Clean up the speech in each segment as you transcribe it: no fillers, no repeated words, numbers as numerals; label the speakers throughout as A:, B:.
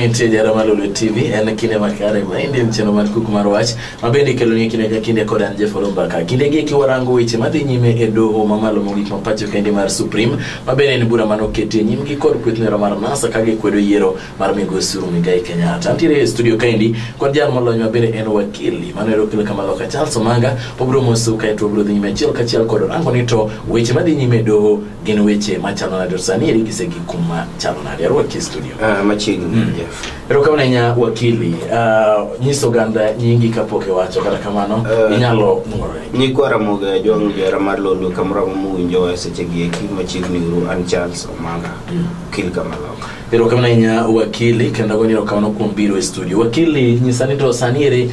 A: Intie jara mar Lolwe TV, en kinde makare ma endi en chenro mar kuku mar wach ma bende ikeloni kinde ka kinde kod an Jeff Olumbaka. Kinde gi eki warango weche madhi nyime e doho mamalo mogik ma pacho kende mar Supreme ma bende en bura mane oketi e nyimgi kod kweth nero mar NASA ka gikwedo yiero mar migosi Uhuru Muigai Kenyatta. Antiere e studio kaendi kod jal molony ma bende en wakili mano ero okil Kamaloka Charles Omanga. Obiro mosou kaeto wabiro dhi nyime achiel kachiel kod rango ni to weche madhi nyime e doho gin weche machalo nade to sani eri gisegik kuma chalo nade. Arwaki e studio.
B: Machiegni Jeff.
A: Erokamano ahinya wakili. Nyiso oganda nyingi kapok iwacho kata kamano inyalo nuoro.
B: Nyikwa Ramogi Ajwang' johera mar Lolwe kamoro amora mowinjowa e seche gi eki machiegni uru an Charles Omanga okil Kamaloka.
A: Erokamano ahinya wakili kendo agoni erokamano kuom biro e studio. Wakili nyisa ni to sani eri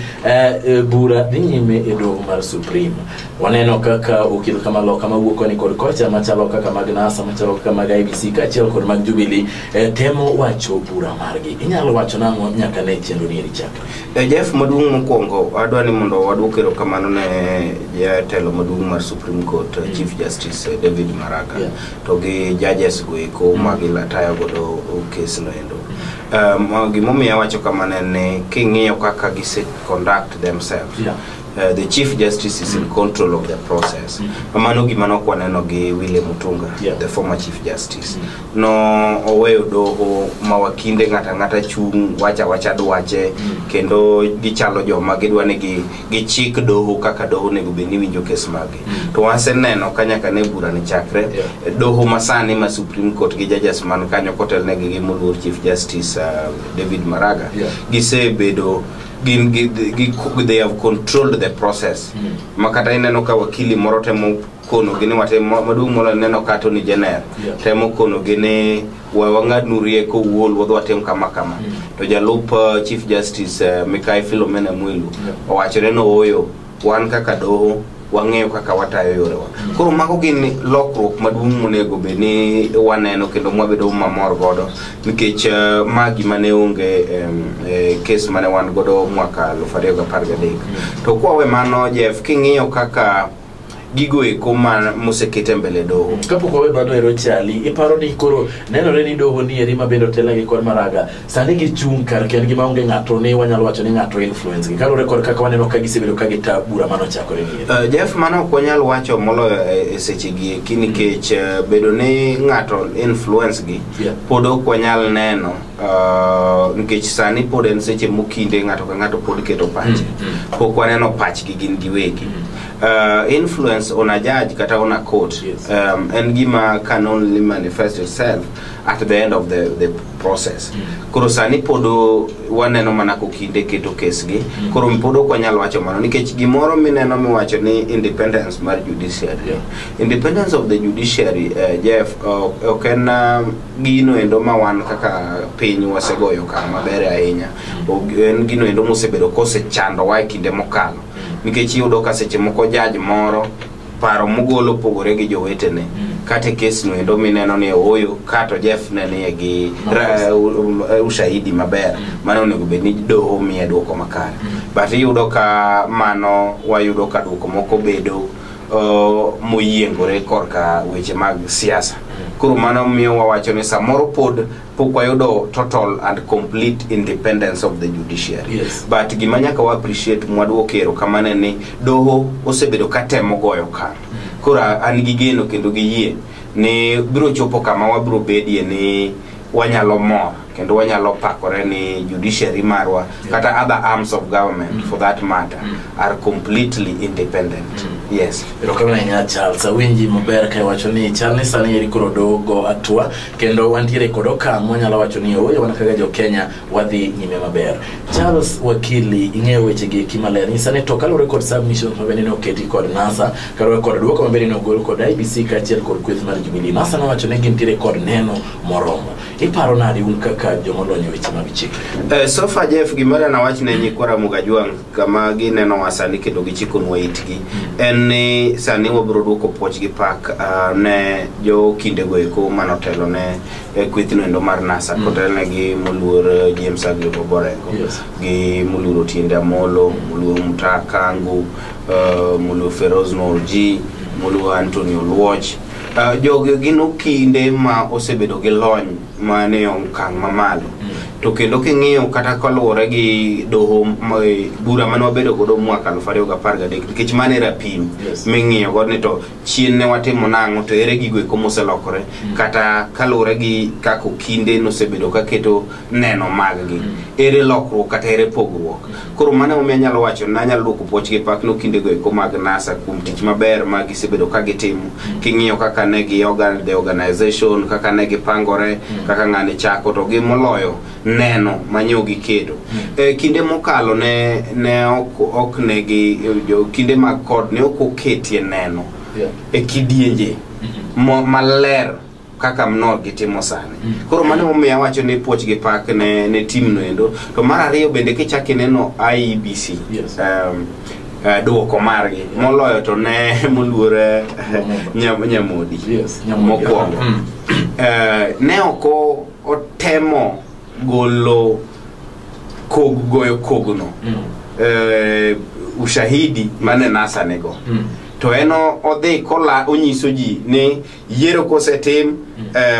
A: bura dhi nyime e doho mar Supreme. Waneno kaka okil Kamaloka mawuok koni kod kocha machalo kaka mag NASA, machalo kaka mag IEBC kaachiel kod mag Jubilee temo wacho bura margi. Inyalo wacho nang'o nyaka ne chenro ni eri chakre?
B: Jeff, maduong' mokwongo adwa ni mondo waduok erokamano ne jatelo maduong' mar Supreme Court Chief Justice David Maraga to gi judges go eko ma gitayo godo kes no endo. Gimomiyo awacho kamano en ni king'iyo kaka gise conduct themselves the Chief Justice is in control of the process. Mano gima nok waneno gi William Mutunga, the former Chief Justice. No oweyo doho ma wakinde ng'ato ang'ata chung' wacha wacha dwache kendo gichalo joma gidwa ni gichik doho kaka doho onego bed ni winjo kes maggi. To waseneno ka nyaka ne bura ni chakre doho masani ma Supreme Court gi judges man kanyo kotelnegi gi moluor Chief Justice David Maraga gisebedo gin gi, they have controlled the process ma kata ineno ka wakili moro temo konogi ni wate maduong' moloyo ineno ka Attorney General temo konogi ni we wang'adnu rieko wuol wadhi watim kama kama to jalup Chief Justice Mikai Philomena Mwilu owachore ni ooyo wan kaka doho wang'eyo kaka watayo yorewa. Koro mago gin lokruok maduong' monego bed ni waneno kendo mwabedo mamor godo nikech ma gima ne onge kes mane wan godo mwaka 2013. To kwawe mano Jeff, king'iyo kaka gigo eko ma moseket e mbele doho
A: Kapok wawe mano ero chali, iparo ni koro nenore ni doho ni eri ma bende otelnegi kod Maraga sani gichung' kar kendgi maonge ng'ato ni wanyalo wacho ni ng'ato influence gi kaluwore kod kaka waneno ka gisebedo ka gita bura manochakore ni eri.
B: Jeff, mano ok wanyal wacho moloyo e seche gi eki nikech bedo ni ng'ato influence gi pod ok wanyal neno nikech sani pod en seche mokinde ng'ato ka ng'ato pod keto pache pok waneno pachgi gin giwegi. Influence on a judge kata on a court en gima can only manifest itself at the end of the process. Koro sani pod waneno mana kokinde keto kes gi koro pod ok wanyal wacho mano nikech gimoro mineno miwacho ni independence mar judiciary independence of the judiciary Jeff, ok en gino endo ma wan kaka piny wasegoyo okang' maber ahinya. En gino endo mosebedo kosechandowa e kinde mokalo nikech iyudo ka seche moko judge moro paro mogolo opogore gi jowetene kata e kes no endo mineno ni ooyo kato Jeff ne nie gi ushahidi maber mano onego bed ni doho miye duoko makare but iyudo ka mano wayudo ka duoko moko bedo moyiengore korka weche mag siasa. Koro mano miyo wawacho ni samoro pod pok wayudo total and complete independence of the judiciary but gima nyaka wa appreciate mwaduoko erokamano en ni doho osebedo ka temo goyo okang' koro an gi geno kendo gi yie ni biro chopo kama wabiro bedie ni wanyalo mor kendo wanyalo pakore ni judiciary marwa kata other arms of government for that matter are completely independent, yes.
A: Erokamano ahinya Charles, awinji maber ka iwacho ni chal ni sani eri koro doho go hatua kendo wantiere kod okang' mwanyalo wacho ni ooyo wan kaka jo Kenya wadhi nyime maber. Charles wakili, ing'eyo weche gi eki maler. Nyisa ni to kaluwore kod submissions ma bende ne oketi kod NASA, kaluwore kod duoko ma bende ne ogol kod IEBC kaachiel kod kweth mar Jubilee. NASA nowacho ni gintiere kod neno moromo. Iparo nade un kaka jomolony e weche mag chike?
B: So far Jeff, gimoro nawach ne nyikwa Ramogi Ajwang' kama ginenowa sani kendo gichikonwa itgi en ni sani wabiro duoko puoch gi pak ne jo kindego eko manotelo ne kwethno endo mar NASA kotelne gi moluor James Aggrey Orengo gi moluor Otiende Amolo, moluor Mutaa Kangu, moluor Feroz Nolji, moluor Anthony Oluoch. Jogi gin okinde ma osebedo gi lony mane okang' mamalo. To kendo king'iyo kata kaluwore gi doho bura mane wabedo godo mwaka 2013, nikech mano e rapim ming'iyo godo ni to chien ne watimo nang'o, to ere gigo eko moselokore, kata kaluwore gi kaka okinde nosebedo kaketo neno mag-gi, ere lokruok kata ere pogruok. Koro mano emomiyo anyalo wacho ni anyalo duoko puoch gi pak ne okindego eko mag NASA kuom tich maber ma gisebedo ka gitimo. King'iyo kaka ne gi the organization, kaka ne gipangore, kaka ng'ani chako, to gi moloyo neno manyo giketo. Kinde mokalo ne ok ne gi kinde mag kod ne ok oketie neno e kidienje maler kaka mno gitimo sani. Koro mano emomiyo awacho ni puoch gi pak ne tim no endo. To mar ariyo bende kichako ineno IEBC, duoko margi moloyo to ne moluor Nyamodi mokwongo. Ne ok otemo golo goyo kogno ushahidi mane NASA nego. To en odhi kola onyiso ji ni yiero kosetim,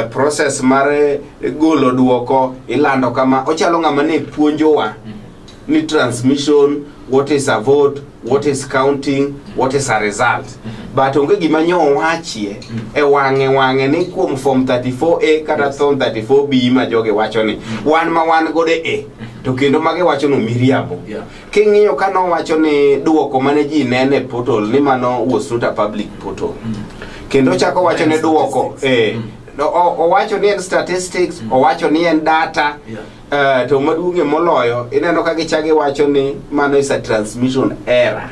B: process mar golo duoko ilando kama. Ochalo ng'ama ne puonjowa ni transmission, what is a vote, what is counting, what is a result. But onge gima nyo owachie e wang'e ni kuom form 34A kata form 34B ma jogi wacho ni wan ma wan godo A, to kendo magi wacho no miriambo. King'iyo ka nowacho ni duoko mane ji nene e portal ni mano was not a public portal. Kendo chako wacho ni duoko owacho ni en statistics, owacho ni en data. To maduong'ie moloyo ineno ka gichako giwacho ni mano is a transmission error.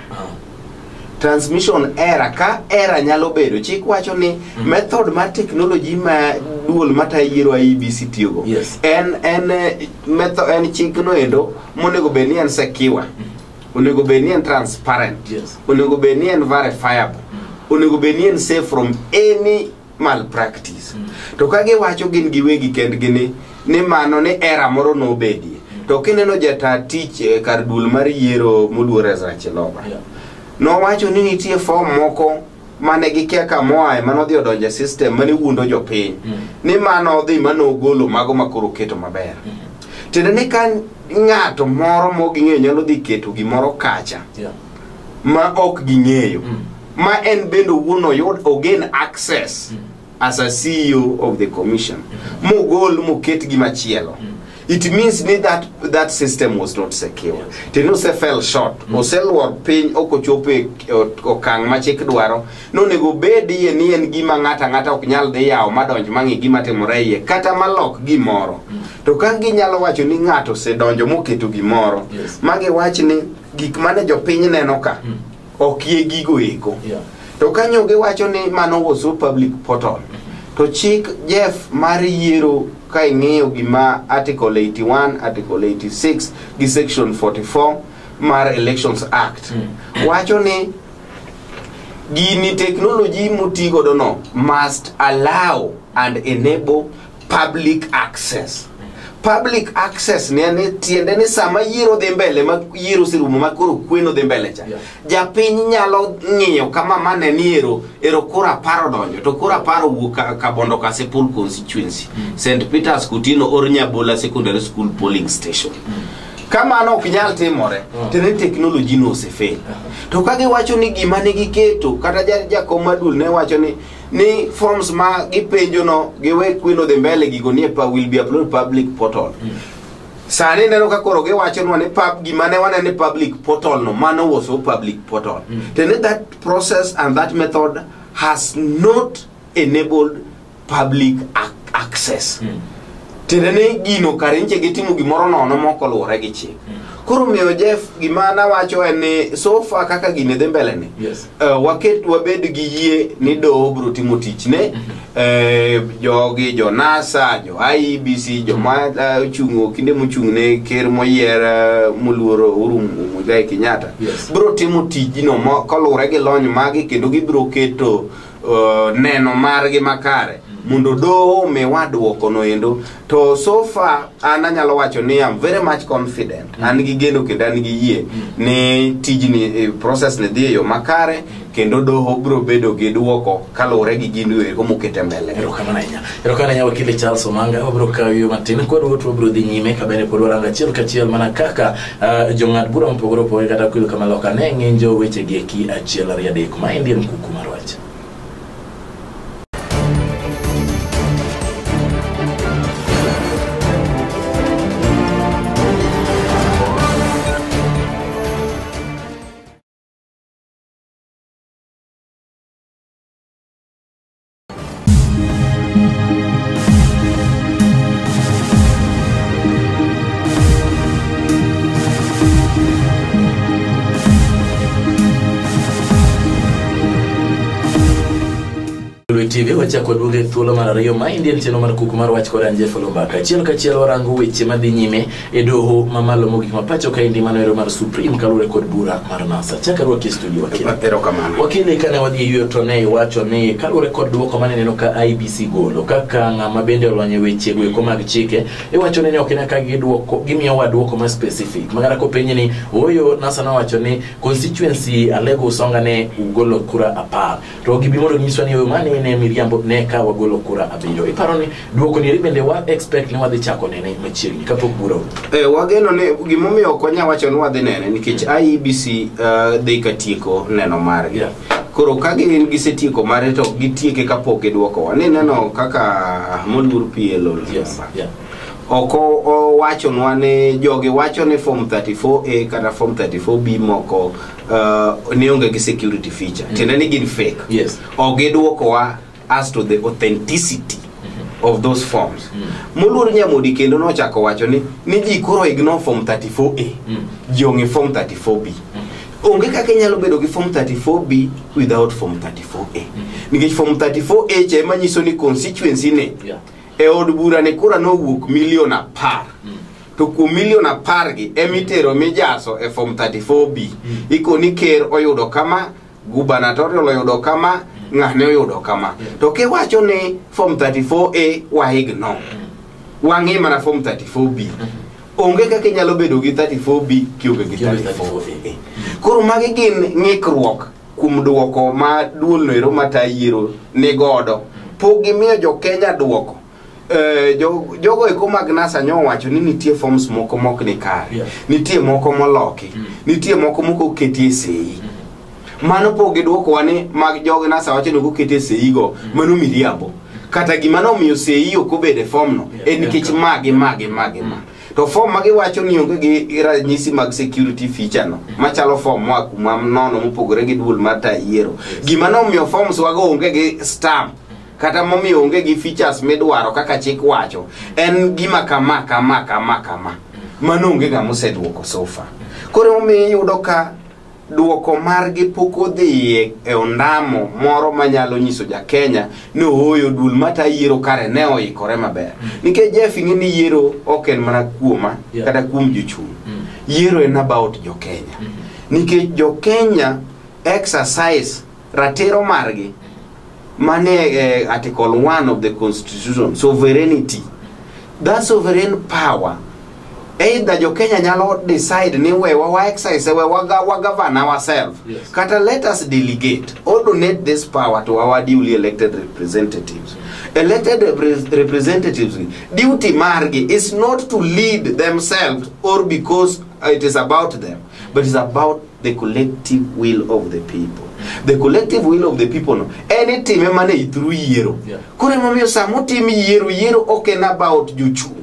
B: Transmission error, ka error nyalo bedo, chik wacho ni method mar technology ma duol matayo yiero IEBC tiyogo en method, en chik no endo monego bed ni en secure, onego bed ni en transparent, onego bed ni en verifiable, onego bed ni en safe from any malpractice. To ka giwacho gin giwegi kendgi ni mano ni error moro nobedie. To kineno jata tich kar duol mar yiero moluor Ezra Chiloba, nowacho ni nitie form moko mane gikia kamoae manodhi odonjo e system mane wuondo jopiny, ni mano odhi manogolo mago makoro keto maber. Tiende ni ka ng'ato moro moging'eyo nyalo dhi keto gimoro kacha ma ok ging'eyo, ma en bende owuon oyud ogain access as a CEO of the commission, mogol moket gimachielo. It means ni that system was not secure. Tiende ose fell short, oseluor piny, ok ochopo e okang' ma chik dwaro. Nonego bedie ni en gima ng'ato ang'ata ok nyal dhi yawo madonj mang'i gima timore iye, kata malok gimoro. To ka ginyalo wacho ni ng'ato osedonjo moketo gimoro, magiwach ni gik mane jopiny neno ka ok ye gigo eko. To kanyo giwacho ni mano was public portal. To chik Jeff mar yiero ka ing'iyo gima Article 81, Article 86 gi Section 44 mar Elections Act wacho ni gini technology motigodo no must allow and enable public access. Public access ne ni tiende ni sama yiero dhi mbele, ma yiero oserumo ma koro kweno dhi mbele cha, japiny nyalo ng'iyo kama mane ni ero kura apar odonjo, to kura apar owuok Kabondo Kasipul constituency, St. Peter's Kutino or Nyabola Secondary School polling station. Kamano ok nyal timore, tiende ni technology no osefail. To ka giwacho ni gima ne giketo, kata jakom maduong' ne wacho ni forms ma gipenjo no giwe kweno dhi mbele, gigo nie will be uploaded public portal. Sani neno ka koro giwacho ni gima ne waneno ni public portal no, mano was a public portal. Tiende that process and that method has not enabled public access. Tiende ni gino kare nche gitimo gimoro nono mok oluwore gi chik. Koro miyo Jeff gima nawacho en ni so far kaka gini dhi mbele ni, waket wabed gi yie ni doho biro timo tichne. Jogi jo NASA, jo IEBC, joma ochung' kinde mochung' ne ker moyier moluoro Uhuru Muigai Kenyatta, biro timo tijno koluwore gi lony magi, kendo gibiro keto neno margi makare. Mondo doho omiwa duoko no endo. To so far an anyalo wacho ni I'm very much confident. An gi geno kendo an gi yie ni tijni, process ni dhi e yo makare, kendo doho biro bedo gi duoko kaluwore gi gino eko mokete mbele.
A: Erokamano ahinya. Erokamano ahinya wakili Charles Omanga. Wabiro kawo yo matin kwadwogo to wabiro dhi nyime ka bende pod warango achiel kachiel mana kaka jong'ad bura mopogore opogore kata kwil kama loka ne ng'injo weche gi eki achiel ariyo adek. Maendi en Kuku mar Wach. TV wachako duogo e thuolo mar ariyo ma endi en chenro mar Kuku mar Wach kod an Jeff Olumbaka. Achiel kachiel warango weche madhi nyime e doho mamalo mogik ma pacho kaendi mano ero mar Supreme kaluwore kod bura mar NASA. Chak arwaki e studio wakili.
B: Erokamano.
A: Wakili, kane wadhi e yueyo to ne iwacho ni kaluwore kod duoko mane neno ka IEBC golo kaka ng'ama bende olony e weche go eko mag chike, iwacho ni ne ok ine ka giduoko gimiyowa duoko ma specific. Magara kopenji ni ooyo NASA nowacho ni constituency Alego Usonga ne ugolo kura 10 to gibi mondo ginyiswa ni mani ne miriambo ne ka wagolo kura 7. Iparo ni duoko ni bende wa expect ni wadhi chako nene machiegni kapok bura orumo.
B: Wageno ni gimomiyo ok wanyal wacho ni wadhi nene nikech IEBC dhi ka tieko neno margi.
A: Yeah.
B: Koro ka gin gisetieko mare to gitieke kapok giduokowa. Ni neno kaka moluor PLO.
A: Yes. Yeah.
B: Ok owachonwa ni jogi wacho ni form 34A kata form 34B moko ne onge gi security feature. Tiende ni gin fake.
A: Yes.
B: Ok giduokowa as to the authenticity of those forms. Moluor Nyamodi kendo nochako wacho ni ji koro ignore form 34A. Ji ong'e form 34B. Onge kaka inyalo bedo gi form 34B without form 34A. Nikech form 34A cha ema nyiso ni constituency ni e od bura ni kura nowuok milion 10. To kuom milion 10 gi emitero mijaso e form 34B. Ikoni ker oyudo kama, gubernatorial oyudo kama, ng'ane oyudo kama. To kiwacho ni form 34A wa ignore. Wang'i mana form 34B. Onge kaka inyalo bedo gi 34B kionge gi 34A. Koro magi gin ng'ikruok kuom duoko ma duol no ero mata yiero ni godo. Pok gimiyo jo Kenya duoko. Jogo eko mag NASA nyowacho ni nitie forms moko mok ni kare. Nitie moko moloki. Nitie moko moko oketie sei. Mano pok giduokowa ni mag jogo NASA wacho ni ok oketie sei go, mano miriambo. Kata gima nomiyo sei ok obedo e form no, en nikech magi. To form magiwacho ni onge gi ranyisi mag security feature no, machalo form moa kuma nono mopogore gi duol mar ta yiero. Gima nomiyo forms wago onge gi stamp, kata momiyo onge gi features midwaro kaka chik wacho, en gima kama. Mano onge ng'ama oseduoko so far. Koro omiyo iyudo ka duoko margi pok odhi e ondamo moro manyalo nyiso ja Kenya ni ooyo duol mata yiero kare ne oikore maber. Nikech Jeff ing'e ni yiero ok en mana kuoma kata kuom jochung'. Yiero en about jo Kenya. Nikech jo Kenya exercise ratiro margi mane Article 1 of the Constitution, sovereignty. That sovereign power, either jo Kenya nyalo decide ni we wa exercise we wa govern ourselves.
A: Yes.
B: Kata let us delegate or donate this power to our duly elected representatives. Elected representatives, duty margi is not to lead themselves or because it is about them, but it's about the collective will of the people. The collective will of the people no. Any team emane through yiero. Kore momiyo samo tim yiero ok en about jochung'.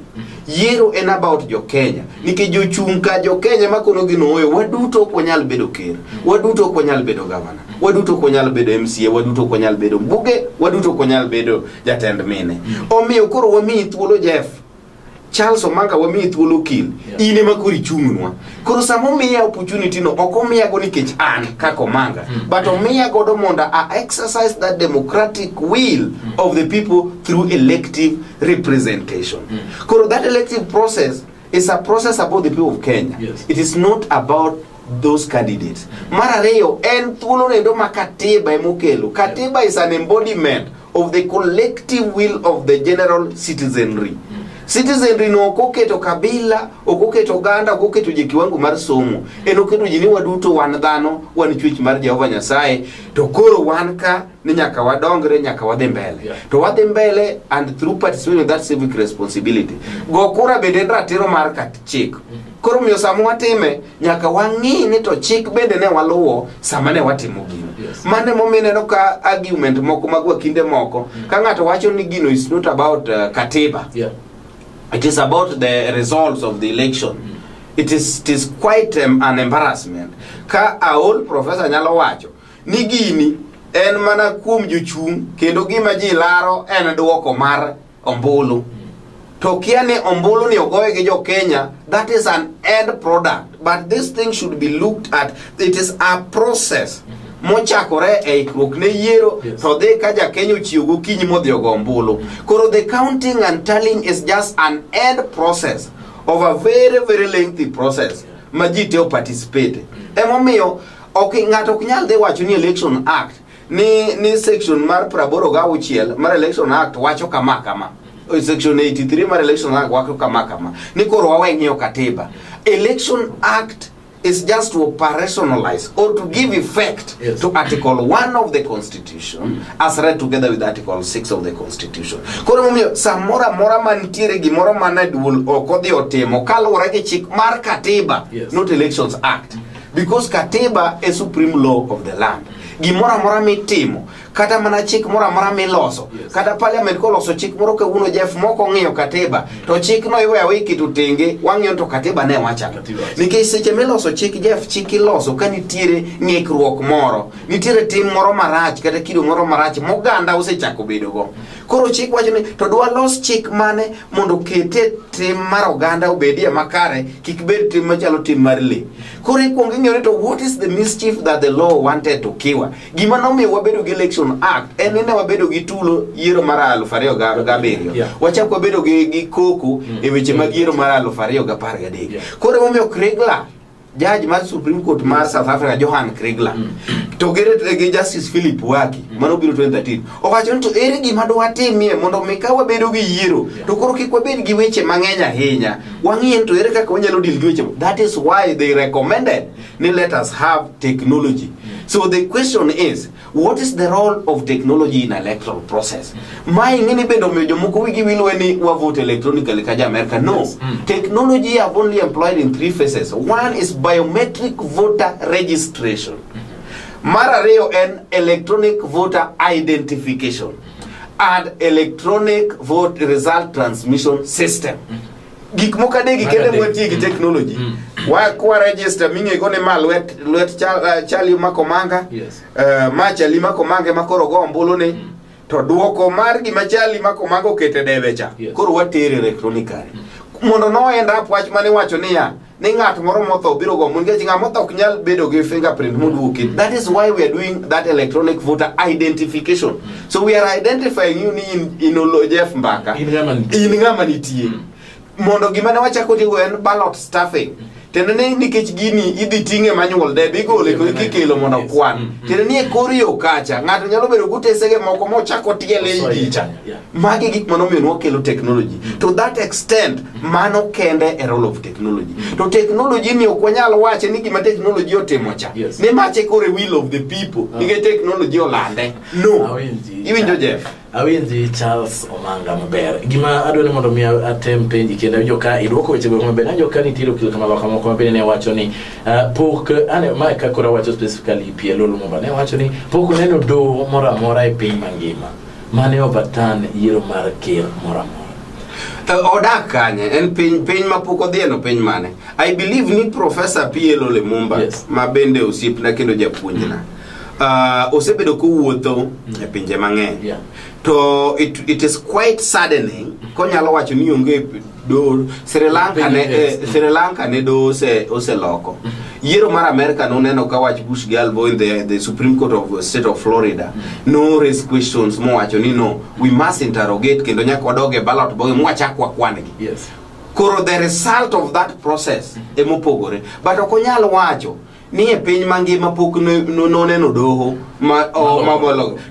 B: Yiero en about jo Kenya. Nikech jochung' ka jo Kenya makono gino oyo, waduto ok wanyal bedo ker, waduto ok wanyal bedo governor, waduto ok wanyal bedo MCA, waduto ok wanyal bedo mbuge, waduto ok wanyal bedo jatend mine. Omiyo koro wamiyi thuolo Jeff Charles Omanga, wamiyi thuolo Kil. In ema koro ichung'nwa. Koro sama omiya opportunity no, ok omiya go nikech an kaka Omanga, but omiya godo mondo I exercise that democratic will of the people through elective representation. Koro that elective process is a process about the people of Kenya.
A: Yes.
B: It is not about those candidates. Mar ariyo, en thuolo nendo ma katiba emokelo. Katiba is an embodiment of the collective will of the general citizenry. Citizenry no ok oketo kabila, ok oketo oganda, ok oketo ji kiwango mar somo. En oketo ji ni waduto wan dhano, wan chwech mar Jehova Nyasaye, to koro wan ka ni nyaka wadongre, nyaka wadhi mbele. To wadhi mbele and through participation in that civic responsibility. Go kura bende en ratiro mar kat chik. Koro miyo sama watime, nyaka wang'i ni to chik bende ne waluwo sama ne watimo gino. Mano emomiyo ineno ka argument moko mag wakinde moko, ka ng'ato wacho ni gino is not about katiba. It is about the results of the election. It is quite an embarrassment. Ka aol professor nyalo wacho ni gini en mana kuom jochung' kendo gima ji laro en duoko mar ombulu. To kia ni ombulu ni ogoye gi jo Kenya, that is an end product. But this thing should be looked at. It is a process. Mochakore e ikruok ne yiero, to dhi ka ja Kenya ochiew gokinyi modhi ogo ombulu. Koro the counting and tallying is just an end process of a very, very lengthy process ma ji te participate. Emomiyo ok ng'ato ok nyal dhi wacho ni Election Act ni section mar 86 mar Election Act wacho kama kama. Section 83 mar Election Act wacho kama kama. Ni koro wawe ng'iyo katiba. Election Act is just to operationalize or to give effect to Article 1 of the Constitution as read together with Article 6 of the Constitution. Koro momiyo samoro amora mantiere gimoro mane duol ok odhi otimo kaluwore gi chik mar katiba, not Elections Act. Because katiba is supreme law of the land. Gimoro amora mitimo, kata mana chik moro amora miloso, kata parliament koloso chik moro kawuono Jeff moko ng'iyo katiba, to chik no iweyo aweya iketo tenge, wang'iyo to katiba ne wacho. Nikech seche miloso chik Jeff, chik iloso ka nitiere ng'ikruok moro, nitiere tim moro marach kata kido moro marach moganda osechako bedogo. Koro chik wacho ni to dwa los chik mane mondo okete tim mar oganda obedie makare, kik bed tim machalo tim mar lee. Koro ikuongo ing'iyo ni to what is the mischief that the law wanted to cure? Gima nomiyo wabedo gi Election Act en ni ne wabedo gi tulo yiero mar 2007. Wachako wabedo gi koko e weche mag yiero mar 2013. Koro emomiyo Kriegler, judge mar Supreme Court mar South Africa, Johan Kriegler, to gi Justice Philip Waki, mano biro 2013, owacho ni to ere gima dwa timie mondo mi ka wabedo gi yiero, to koro kik wabed gi weche mang'eny ahinya. Wang'iye to ere kaka wanyalo deal gi weche. That is why they recommended ni let us have technology. So the question is, what is the role of technology in electoral process? Ma ing'eni bende omiyo jomoko wigi wil ni wa vote electronically ka ja America. No. Technology have only employed in three phases. One is biometric voter registration. Mar ariyo en electronic voter identification and electronic vote result transmission system. Gik moko adek gi kende mwatiye gi technology. Wa register ming'ego ni ma lwet Charlie Makomanga, ma Charlie Makomanga ema koro go ombulu ni, to duoko mar gima Charlie Makomanga okete debe cha, koro watere electronically. Mondo no end up wach mane wacho niya, ni ng'at moro motho biro go ombulu, nikech ng'ama motho ok nyal bedo gi fingerprint moduoki. That is why we are doing that electronic voter identification. So we are identifying you ni in Olo Jeff Mbaka.
A: In ng'ama nitie.
B: In ng'ama nitie. Mondo gima ne wachako tigo en ballot stuffing. Tiende ni nikech gini idhi ting'e manual debe igole koro kikelo mondo okwan. Tiende ni e kor yo kacha ng'ato nyalo bedo gutesege moko mochako tiele ei gicha. Magi gik manomiyo nwakelo technology. To that extent, mano kende e role of technology. To technology ni ok wanyal wache ni gima technology otimo cha. Ni mache koro e will of the people. Nikech technology olande. No. Iwinjo Jeff?
A: Awinji Charles Omanga maber. Gima adwa ni mondo mi atem penji kendo awinjo ka idwoko weche go maber. Awinjo ka nitiere okil kama loka moko mabende ne wacho ni pok ane ma ka koro wacho specifically PLO Lumumba ne wacho ni pok oneno doho moro amora e piny mangima mane overturn yiero mar ker moro amora.
B: Odak kanye? En piny ma pok odhiye no piny mane? I believe ni Professor PLO Lumumba ma bende osiepna kendo japuonjna. Osebedo kowuotho e pinje mang'eny. To it is quite saddening konyalo wacho ni onge do Sri Lanka ne Sri Lanka ne do oseloko. Yiero mar America noneno ka wach Bush gi Al Gore in the Supreme Court of State of Florida no raise questions mowacho ni no, we must interrogate kendo nyaka wadog e ballot box mwachak wakwan gi. Koro the result of that process emopogore. But ok onyal wacho ni e piny mangima pok noneno doho ma ma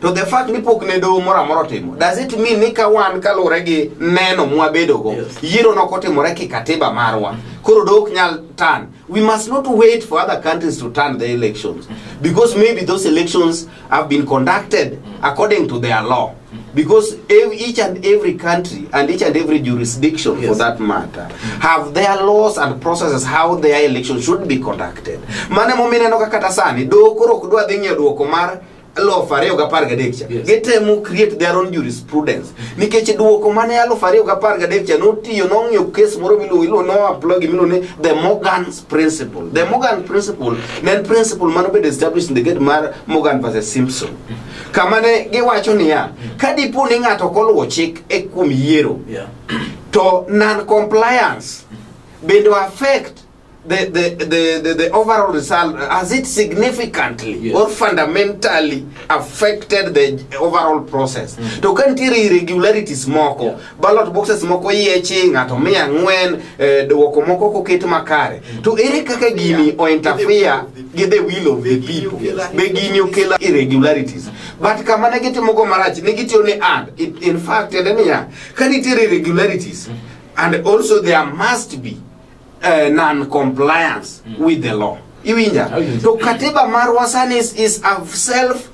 B: to the fact ni pok ne doho moro amora otimo, does it mean ni ka wan kaluwore gi neno mwabedogo, yiero nokotimore ki katiba marwa, koro doho ok nyal turn? We must not wait for other countries to turn the elections, because maybe those elections have been conducted according to their law, because each and every country and each and every jurisdiction, for that matter, have their laws and processes how their election should be conducted. Mane momineno ka kata sani doho koro ok dwa dhi ng'iyo duoko mar 2013 cha. Gitemo create their own jurisprudence, nikech duoko mane 2013 cha notiyo, nong'iyo case moro miluongo, no apply gimiluongo ni the Morgan's principle. The Morgan principle ne en principle manobedo established in the case mar Morgan versus Simpson, kama ne giwacho niya, ka dipo ni ng'ato ok oluwo chik e kuom yiero, to non compliance bende affect the overall result. Has it significantly or fundamentally affected the overall process? To ka nitiere irregularities moko, ballot boxes moko yiechi, ng'ato 400, duoko moko koket makare, to ere kaka gini o interfere gi the will of the people? Be gini okelo irregularities? But kama ne gitimogo marach, ne gitiyo ni and in fact tiende niya, ka nitiere irregularities and also there must be non-compliance with the law. Iwinja?
A: Awinjo.
B: To katiba marwa sani is a self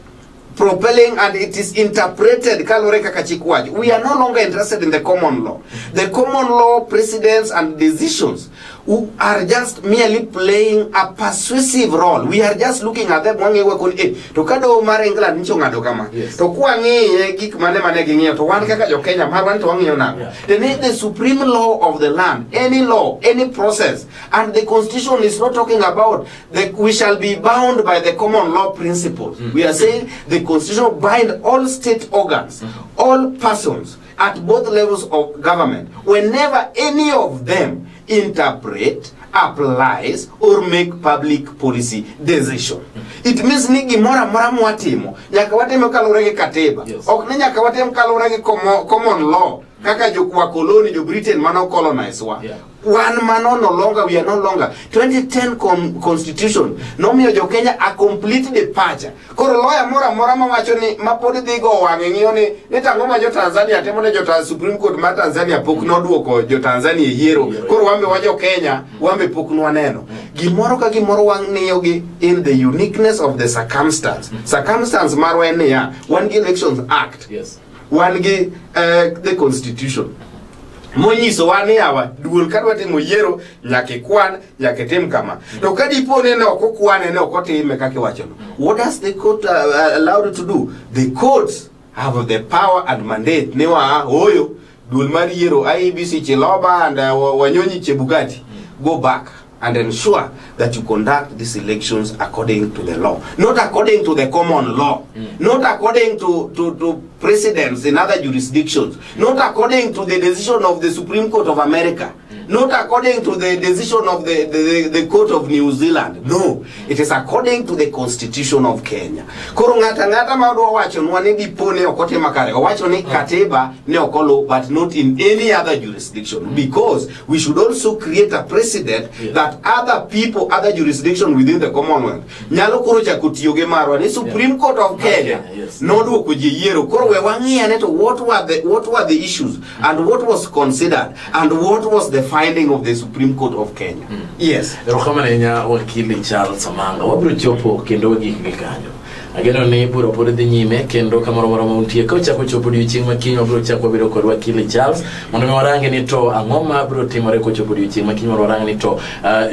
B: propelling and it is interpreted kaluwore kaka chik wacho. We are no longer interested in the common law. The common law precedents and decisions who are just merely playing a persuasive role. We are just looking at them, wang'iyo koni to ka doho mar England nyicho ng'ado kama, to kwang'iye gik mane mane ging'iyo, to wan kaka jo Kenya marwa ni to wang'iyo nang'o? Then the supreme law of the land, any law, any process, and the constitution is not talking about the, we shall be bound by the common law principles. We are saying the constitution bind all state organs, all persons at both levels of government, whenever any of them interpret, applies, or make public policy decision. It means ni gimoro amora mwatimo, nyaka watim kaluwore gi katiba. Ok ni nyaka watim kaluwore gi common law, kaka jo wakoloni, jo Britain mano colonize wa. Wan mano no longer, we are no longer. 2010 constitution nomiyo jo Kenya a complete departure. Koro lawyer moro amora mawacho ni mapod dhi go wang'e ng'iyo ni tang'o ma jo Tanzania timo ne jo Supreme Court mar Tanzania pok noduoko jo Tanzania e yiero. Koro wambe wa jo Kenya, wambe pok nwaneno. Gimoro ka gimoro wang'iyo gi in the uniqueness of the circumstance. Circumstance marwa en niya, wan gi Elections Act. Wan gi the constitution. Monyisowa ni yawa duol ka dwa timo yiero nyaka ikwan, nyaka itim kama. To ka dipo ni ne ok okwane, ne ok otime kaka iwachono, what does the court allowed to do? The courts have the power and mandate ni wa oyo duol mar yiero IEBC Chiloba and Wanyonyi Chebukati, go back and ensure that you conduct these elections according to the law, not according to the common law, not according to precedents in other jurisdictions, not according to the decision of the Supreme Court of America, not according to the decision of the Court of New Zealand. No, it is according to the Constitution of Kenya. Koro ng'ata ng'ata ma odwa wacho nwa ni dipo ne ok otimo kare, owacho ni katiba ne ok oluw, but not in any other jurisdiction, because we should also create a precedent that other people, other jurisdiction within the Commonwealth nyalo koro chako tiyo gi marwa ni Supreme Court of Kenya noduoko ji yiero. Koro we wang'i ane to what were the issues and what was considered and what was the finding of the Supreme Court of Kenya. Yes.
A: Erokamano ahinya, wakili Charles Omanga. Wabiro chopo kendo wagik gi kanyo. Ageno ni bura pod dhi nyime kendo kamoro amora ma untie ka ochako chopo odiochieng' ma kiny wabiro chako wabedo kod wakili Charles mondo mi warange ni to ang'o ma biro timore kochopo odiochieng' ma kiny, mondo warang ni to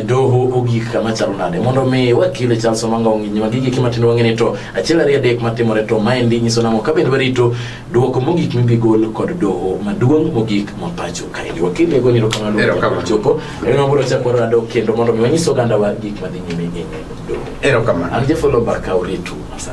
A: doho ogik kama chalo nade, mondo mi wakili Charles Omanga ong'inywa gigi matindo wang'e ni to achiel ariyo adek matimore to maendi nyiso nang'o ka bende warito duoko mogik mibi gol kod doho maduong' mogik ma pacho kaendi. Wakili, agoni erokamano.
B: Erokamano.
A: Chopo en wabiro chako warado kendo mondo mi wanyis ogandawa gik madhi nyime e nyim doho.
B: Erokamano.
A: An jafolo mbaka uritu masani.